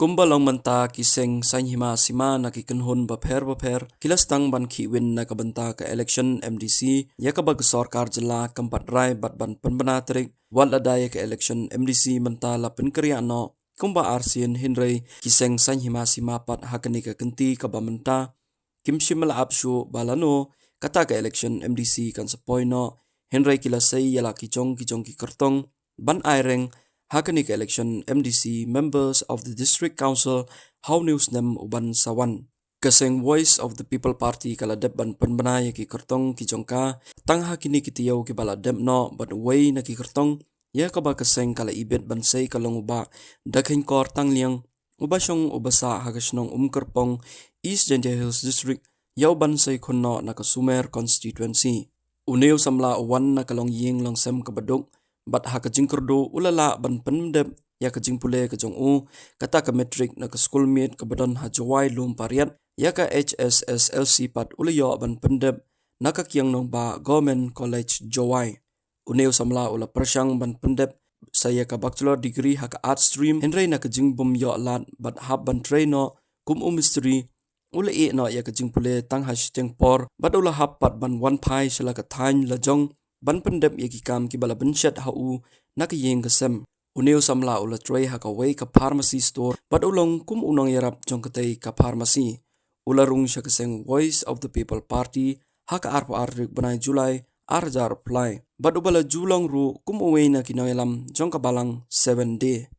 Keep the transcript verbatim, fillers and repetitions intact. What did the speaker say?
Kumba long mynta, ki seng saiñ hima sima na ki kynhun bapher bapher ki la sdang ban khih win na ka bynta ka election M D C ïa kaba ka sorkar jylla kam pat rai bad ban pynbna tarik, wat lada ïa ka election M D C mynta la pynkyrïah noh kumba arsien, hynrei ki seng saiñ hima sima pat ha kane ka kynti kaba mynta kim shym la ap shuh ba lano kata ka election M D C kan sa poi noh, hynrei ki la sei ïa la ki jong ki jong ki kyrtong ban ai reng ha kane ka election M D C, members of the District Council, ha une u snem u ban sa wan. Ka seng Voice of the People Party ka la dep ban pynbna ïa ki kyrtong ki jong ka tang ha kine ki taïew kiba la dep noh, bad uwei na ki kyrtong ïa kaba ka seng ka la ibit ban sei ka long u Bah Dakheiñkor Tangliang, uba shong uba sah ha ka shnong Umkyrpong, East Jaintia Hills District, ïa u ban sa ïakhun noh na ka Sumer constituency. Une u samla u wan na ka longïing longsem kaba duk, bad ha ka jingkyrduh u la lah ban pyndep ïa ka jingpule ka jong u, kata ka matric na ka skul miet kaba don ha Jowai Lum Pariat, ïa ka H S S L C pat u la ïoh ban pyndep na ka Kiang Nangbah Government College, Jowai. Une u samla u la pyrshang ban pyndep sa ïa ka bachelor degree ha ka art stream, hynrei na ka jingbym ïoh lad bad hap ban trei noh kum u mistri, u la ïeh noh ïa ka jingpule tang ha shiteng por, bad u la hap pat ban wan phai sha la ka thaiñ la jong ban pyndep ïa ki kam kiba la bynshet ha u na ka ïing ka sem. Une u samla u la trei ha kawei ka pharmacy store, bad u long kum u nongïarap jong katei ka pharmacy. U la rung sha ka seng Voice of the People Party ha ka arphew ar tarik bnai July, ar hajar arphew lai, bad uba la ju long ruh kum uwei na ki nongïalam jong ka balang Seven Day.